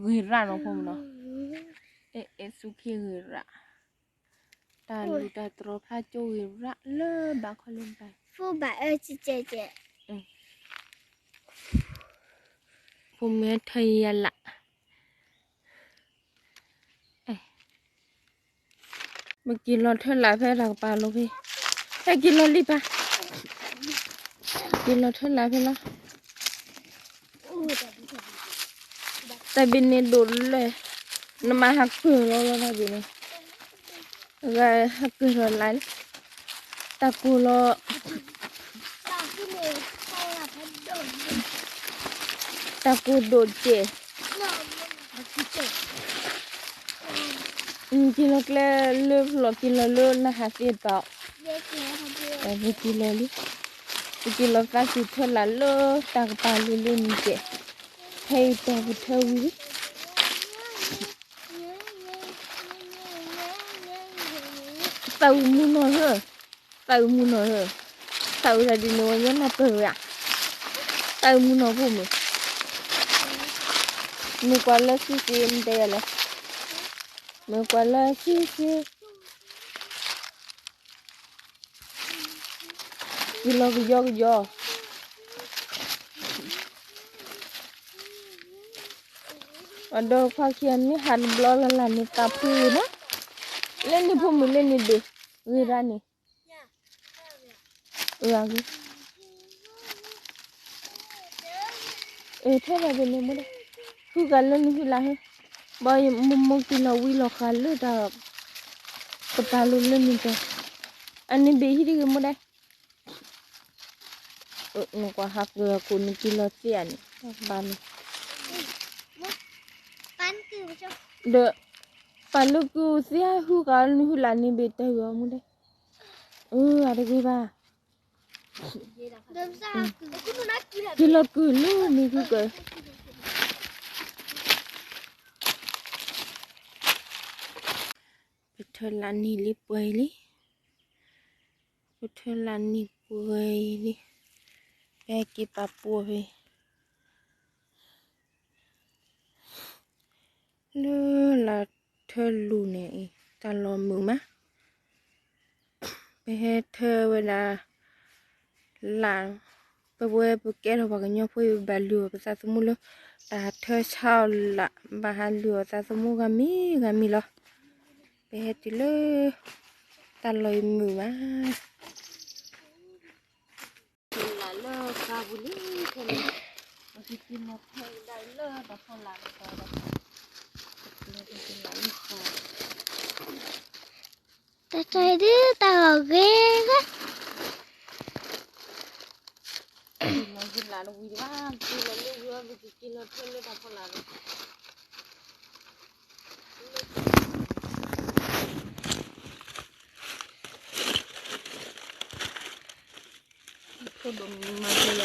ဂ့ၤရၣ်နီၤဖိမုၣ်နီၤ, အဲၣ်အဲၣ်ဆူခံဂ့ၤရၣ်, တၢ်လူၤတၢ်တြီၤဖျါကၠိဂ့ၤရၣ်လၢဘၣ်ခီလၢဘၣ်, ဖိဘၣ်အၢကဲကဲကဲ, ဖိမုၣ်ထၢယၤလး မ့ၢ်က့ၤလီၤထၢလးဖဲတၢ်ကပၤလီၤဖဲ, ဟဲက့ၤလီၤလံပၢ်, က့ၤလီၤထၢလးဖဲလီၤ, တၢ်ဘ့ၣ်န့ၣ်ဒိၣ်လၢ, နမၤဟးကၢၢ်လီၤလီၤတၢ်ဘ့ၣ်န့ၣ်, ဂၤဟးကၢၢ်လီၤလၢ, တၢ်ကိၢ်လီၤ တၢ်ကိၢ်ဒိၣ်စဲး, က့ၤလီၤကျဲလၢဖျိးက့ၤလီၤလၢနဟးသ့ၣ်တဖၣ်, ပက့ၤလီၤလံ, ပက့ၤလီၤသးက့ၤထၢလးလၢတၢ်ကပၤလၢလၢနံၤကဲး, ဖဲအံၤတီၢ်ပထၢဝံၤလံ သးအုးမူနီၤဧၢ, သးအုးမူနီၤဧၢ, သးအုးတၢ်ဒ်န့ၣ် ဝဲညီနၢ်ပၢၢ်ဝဲဧါ, သးအုးမူနီၤဖိမုၣ်, မ့ၢ်ကွၢ်လၢဆံဆံမ့ၢ်တဲယၤလဲၣ်, မ့ၢ်ကွၢ်လၢဆံဆံ, က့ၤလီၤကယီကယီ အဒီးခွါခံဂၤန့ၣ် ဟးတဘျီလၢ်လၢ်န့ၣ် သးဖှံနီၤ, လၢန့ၣ်ဖိမုၣ်လၢန့ၣ်ဒ့ၣ်, ဂ့ၤဒၣ်န့ၣ်, အဂ့ၤ, အထဲဘၣ်ဒ်န့ၣ်မ့ၢ်ဒၣ်, ဟုကၤလၢနဟုလးဟဲ, ဘၣ်မိၢ်မိၢ်က့ၤလီၤဝံၤလီၤဃာ်လၢတၢ်, ကပၤလိၤလၢန့ၣ်တဲ, အန့ၣ်ဘ့ၣ်ဟံၣ်တဂ့ၤမ့ၢ်ဒၣ် နကွၢ်ဟးကၢၢ်အခိၣ်နက့ၤလီၤသ့ဧါန့ၣ်, ဘၣ်န့ၣ်, ဒီး, ပာ်လၢကုသ့ဟုကၤနဟုလးန့ၣ်ဘ့ၣ်တၢ်ဂီၤမူဒဲ, အၢ အတဂ့ၤဘၣ်, က့ၤလီၤကုၢ်လၢန့ၣ်ကုၢ်ကၢ, ပထၢလၢနံၣ်လံပှဲၤလံ, ပထၢလၢနံၣ်ပှဲၤလံ, ပဟဲက့ၤပာ်ပှဲၤဖဲ လၢလၢထၢလူၤန့ၣ်အံၤ တၢ်လီၤမုာ်မး, ပဟဲထၢဝဲဒၣ် လၢ်, ပဝဲပကဲထီၣ်ပှၤကညီဖိအံၤ ပဘၣ်လုၢ်အီၣ်ပသးသမူလၢ တၢ်ထၢဆါအီၤလၢ်, ဘၣ်ဟးလုၢ်အီၣ်သးသမူဂၤမံၤဂၤမံၤလီၤ, ပဟဲတုၤလၢ တၢ်လီၤအံၤမုာ်မး လၢ်လၢဃါပူၤလံ, ခဲန့ၣ်, ပက့ၤလီၤဖဲဒၣ်လၢတၢ်ဖီလာ်လၢဃါ, တၢ်တၢ်ဒုးတၢ်ဂီၤဂ့ၤဂ့ၤ, လီၤလၢဝံၤတဘၣ်, က့ၤလီၤလၢဝံၤအီၤ ပက့ၤလီၤထၢလၢတၢ်ဖီလာ်လၢ ဖိဒိၣ်မၤက့ၤယၤ,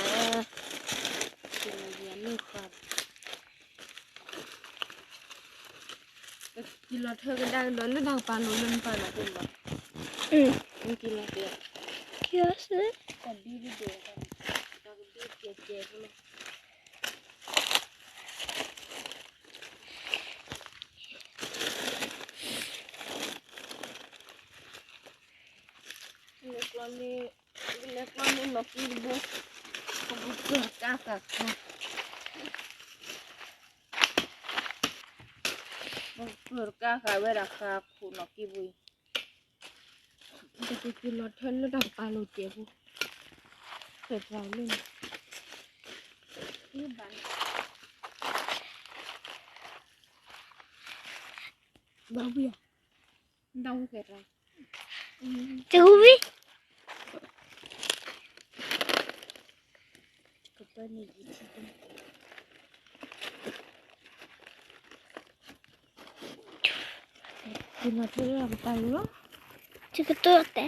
က့ၤလီၤယၤလၢဃါ, က့ၤလီၤထၢကဒါကဒီးလၢတၢ်ကပၤလိၤလၢနပၤလီၤတမး, က့ၤလီၤတဲ, က့ၤလီၤစ့, တၢ်ဘံဒိၣ်, တၢ်ကဘံကဲကဲဖိလီၤ. လဲၤကျီန့ၣ်, လဲၤကျီန့ၣ်နီၢ်ကံတဘိ, ပကပၢၤကါဃာ်ခါ, ပကပၢၤကါဃာ်ဝဲဒၣ်ဃာ်ခိၣ်နီၢ်ကံဘိအံၤ, ပကက့ၤလီၤထၢလၢတၢ်ကပၤလိၤကဲးဖိ, ဖဲပှၤလၢန့ၣ်, ဘၣ်ဝံၤ, ဒၣ်ဝံၤကဲးတၢ် တဟူဝံၤ, ကကတိၤတဲ,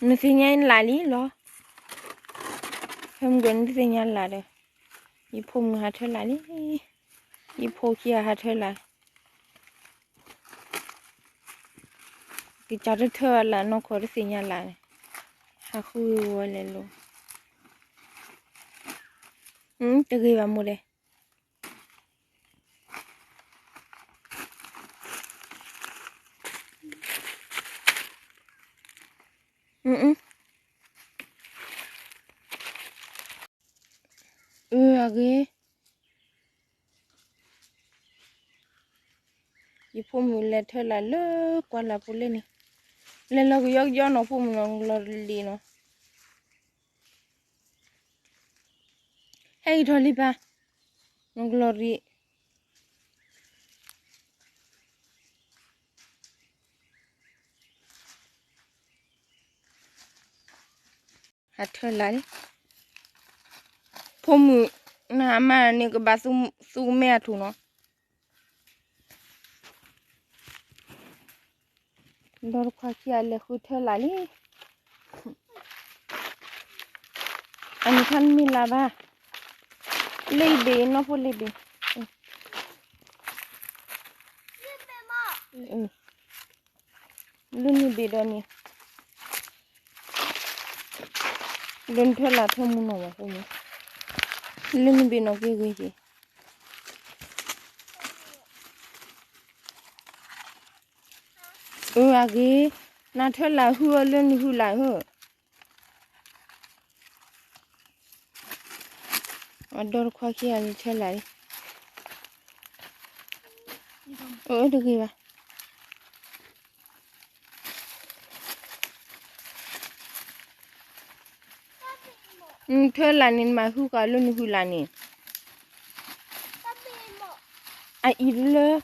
နသ့ၣ်ညါလၢ်လံလီၤ, ဖဲမုၢ်ကနသ့ၣ်ညါလၢ်ဒီး, ယဖိမုၣ်ဟးထၢလၢ်လံ, ယဖိခံဂၤဟးထၢလၢ် ကစၢ်တထၢလၢ်နီၢ်ခိတသ့ၣ်ညါလၢ်န့ၣ်, ဟးဃုဝဲလဲၤလိၤ, တဂ့ၤဘၣ်မိၢ်ဒဲး, ဂ့ၤ, ယဖိမုၣ်လဲၤထၢလၢ်လၢကွၢ်လၢ်ပူၤလဲၣ်န့ၣ်, လဲၤလီၤကယီကယီနီၤ ဖိမုၣ်နီၤ ကလီၤလံနီၤ, ဟဲက့ၤထီၣ်လံပၢ်, နီၤကလီၤရံ ဟးထၢလၢ်လံ, ဖိမုၣ်, နဟးမၤန့ၣ်ကဘၣ်သူကမဲအထူၣ်နီၤ, ဒီတခွါခံဂၤလဲၤဃုထၢလၢ်လံ, အန့ၣ်ခါနမ့ၢ်လၢ်ဘၣ်, လၢယဘ့ၣ်နီၢ်ဖိလၢယဘ့ၣ် လၢနဘ့ၣ်ဒီးန့ၣ်, လၢနထၢလၢ်ထၢမူနီၤမးဖိမုၣ်, လၢနဘ့ၣ်နီၤက့ၤဂ့ၤက့ၤ, အဂ့ၤ, နထၢလၢ်ဟုအီၤလၢနဟုလၢ်ဧၢ, အဒီတခွါခံဂၤန့ၣ်ထၢလၢ်လံ, အတဂ့ၤဘၣ် နထၢလၢ်န့ၣ် နမၤဟုကီၤလၢနဟုလၢ်န့ၣ်, အအံၤတလၢ,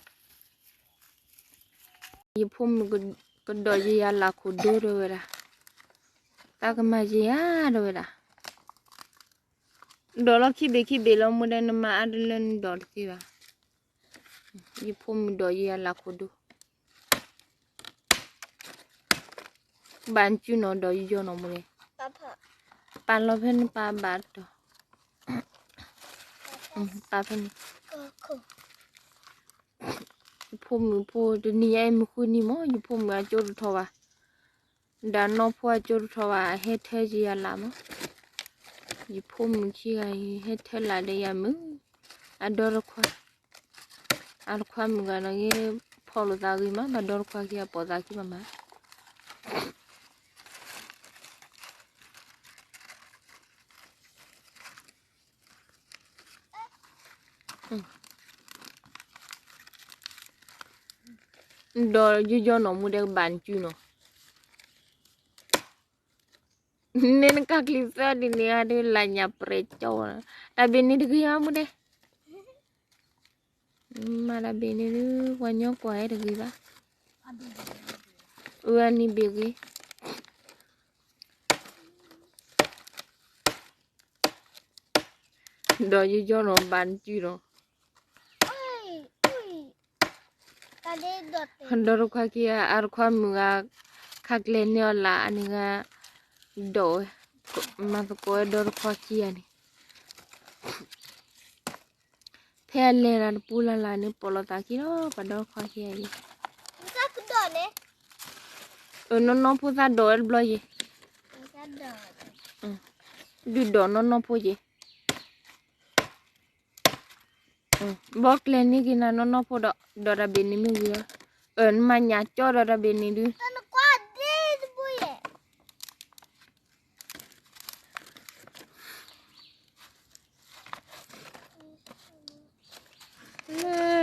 ယဖိမုၣ်ကဒီးယယၤလၢ်ခိၣ်ဒိတဲဝဲဒၣ်, တၢ်ကမၤယယၤတဲဝဲဒၣ်, ဒီးလီၤခံဘ့ၣ်ခံဘ့ၣ်လီၤ မူဒဲနမၤအါတလၢနဒီးတသ့ဘၣ်, ယဖိမုၣ်ဒီးယယၤလၢ်ခိၣ်ဒိ ဘၣ်နစုနီၤဒီးယယီနီၤမူဒဲ, ပာ်လီၤဖဲနပာ်ဘၣ်တီၤ, ပာ်ဖဲန့ၣ်, ယဖိမုၣ်ဖိတနံၤညါအံၤမုၢ်ဃုနံၤမး ယဖိမုၣ်အကၠိတထီၣ်ဘၣ်, ဒီးနီၢ်ဖိအကၠိတထီၣ်ဘၣ် ဟဲထၢယယၤလၢ်မး, ယဖိမုၣ်ခံဂၤအံၤ ဟဲထၢလၢ်ဒီးယၤမုၣ်, အဒီတခွါ, အတခွါမုၣ်ဂၤနီၤဂ့ၤ, ဖီၣ်လိာ်သးဂ့ၤမး ဘၣ်ဒီတခွါခံဂၤပိာ်သးခံမးမး ဒီးယယီနီၤမူဒဲကဘၣ်နစုနီၤ, န့ၣ်နကကျံၤသၢဒ်န့ၣ်ဧါဒုး လၢညါပြဲၤကၠီ, တၢ်ဘ့ၣ်န့ၣ်တဂ့ၤဧါမူဒဲ, မၤတၢ်ဘ့ၣ်န့ၣ်ဒုး ပှၤညီကွၢ်ဟဲတဂ့ၤဘၣ်, အန့ၣ်ဘ့ၣ်ဂ့ၤ ဒီးယယီနီၤဘၣ်နစုနီၤ, ဒီတခွါခံဂၤ အတခွါမုၣ်ဂၤ ခးကျဲန့ၢ်အီၤလၢအန့ၣ်ဂၤ ဒီးဝဲ မၤသကိးဝဲဒီတခွါခံဂၤန့ၣ် ဖဲအလဲၤတၢ်တပူၤလၢ်လၢ်န့ၣ် ပိာ်လိာ်သးခံလီၤ ပှၤဒီတခွါခံဂၤအံၤ, နီၢ်နီၢ်ဖိသၣ်ဒီးဝဲတဘျီယံၤ, ဒုးဒီးနီၢ်နီၢ်ဖိယံၤ, ဘီကျဲန့ၢ်က့ၤနၤနီၢ်နီၢ်ဖိဒီး ဒီးတၢ်ဘ့ၣ်န့ၣ်မ့ၢ်ဂ့ၤဧါ, နမၤညၣ်ကၠီဒီးတၢ်ဘ့ၣ်န့ၣ်ဒုး လၢ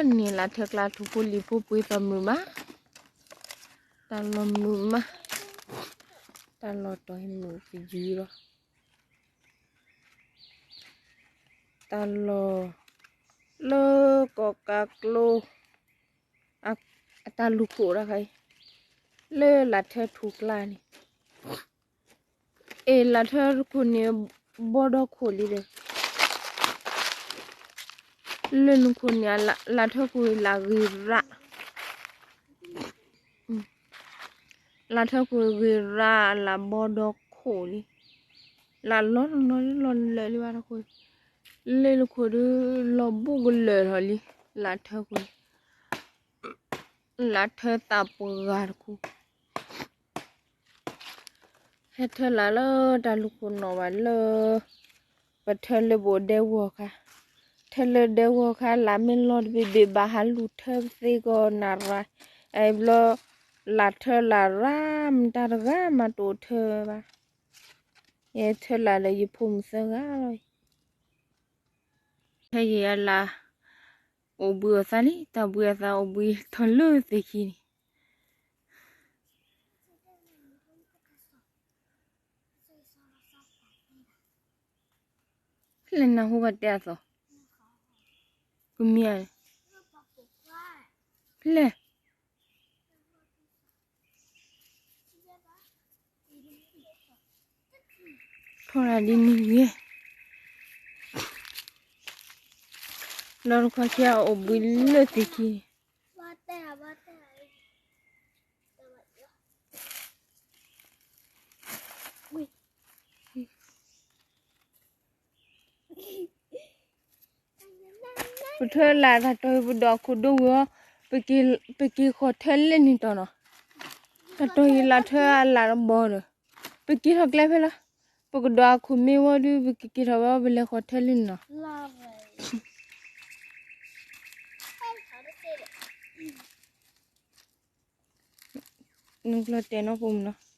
န့ၣ် လၢ်ထၢကျါထူဖိလံၤဖိပှ့ၤသီမုာ်မး, တၢ်လီၤမုာ်မး, တၢ်လီၤတီၤမုာ်တယုၢ်လီၤ, တၢ်လီၤ လၢကီၢ်ကးကျိ အတၢ်လူၤခိၣ်တခါအံၤ လၢလၢ်ထၢထူကျါန့ၣ် အ့ၣ် လၢ်ထၢတခိၣ်န့ၣ် ဘီဒီခိၣ်လံဒီး လၢနခိၣ်န့ၣ် လၢ်ထၢခိၣ်လၢ်ဂ့ၤရၣ်, လၢ်ထၢခိၣ်ဂ့ၤရၣ် လၢ်ဘီဒီခိၣ်လံ, လၢ်လီၤတနီၤလၢလီၤလၢာ်လံဘၣ်တခိၣ်, လၢနခိၣ်ဒီး လီၤဘူးကလၢာ်ထီၣ်လံ, လၢ်ထၢခိၣ်, လၢ်ထၢသးပှဲၤဂၤတခိၣ် ဟဲထၢလၢ်လၢတၢ်လူၤခိၣ်နီၣ်ဘၣ်လၢ ပထၢလၢဘိၣ်ဒဲဝီၤခါ, ထၢလၢဒဲဝီၤခါ လၢ်မ့ၢ်လီၤတဘ့ၣ်ဘ့ၣ် ဘၣ်ဟးလူၤထၢသ့ကီးနၤရၣ်, အဘျီ လၢ်ထၢလၢ်ရၣ် မတၤတဂၤမးတအိၣ်ထၢဘၣ်, ယထၢလၢ်လၢယဖိမုၣ်သၢဂၤလီၤ. ဖဲယံၤအလၢ အိၣ်ဘှံးအသးလံ, တၢ်ဘှံးအသးအိၣ်ဘှံးထီၣ်လၢသ့ၣ်ခံန့ၣ်, ဖဲလဲၣ်နၢ်ဟူဘၣ်တဲအသီၣ်, ကမံၤဧါ, ဖဲလဲၣ် ထီၣ်ရၤဒ်န့ၣ်ဂ့ၤ, လီၤတခီဆံအအိၣ်ဘှံးလၢသ့ၣ်ခံန့ၣ်, ပထၢလၢ်တၢ်တီၢ်အံၤပဒိးအခိၣ်ဒိဝံၤအီၤ, ပက့ၤဃီၤထၢလၢန့ၣ်တီၢ်နီၤ, တၢ်တီၢ်အံၤလၢ်ထၢအလၢ်တဘီဒီး, ပက့ၤထီၣ်ကျဲဖဲလီၤ, ပကဒိးအခိၣ်မ့ၢ်ဝံၤဒီး ပကက့ၤထီၣ်ဝဲအီၤ ပလဲၤဃီၤထၢလၢန့ၣ်နီၤ, နကျီၢ်တဲာ်နီၢ်ပူၤမနီၤ,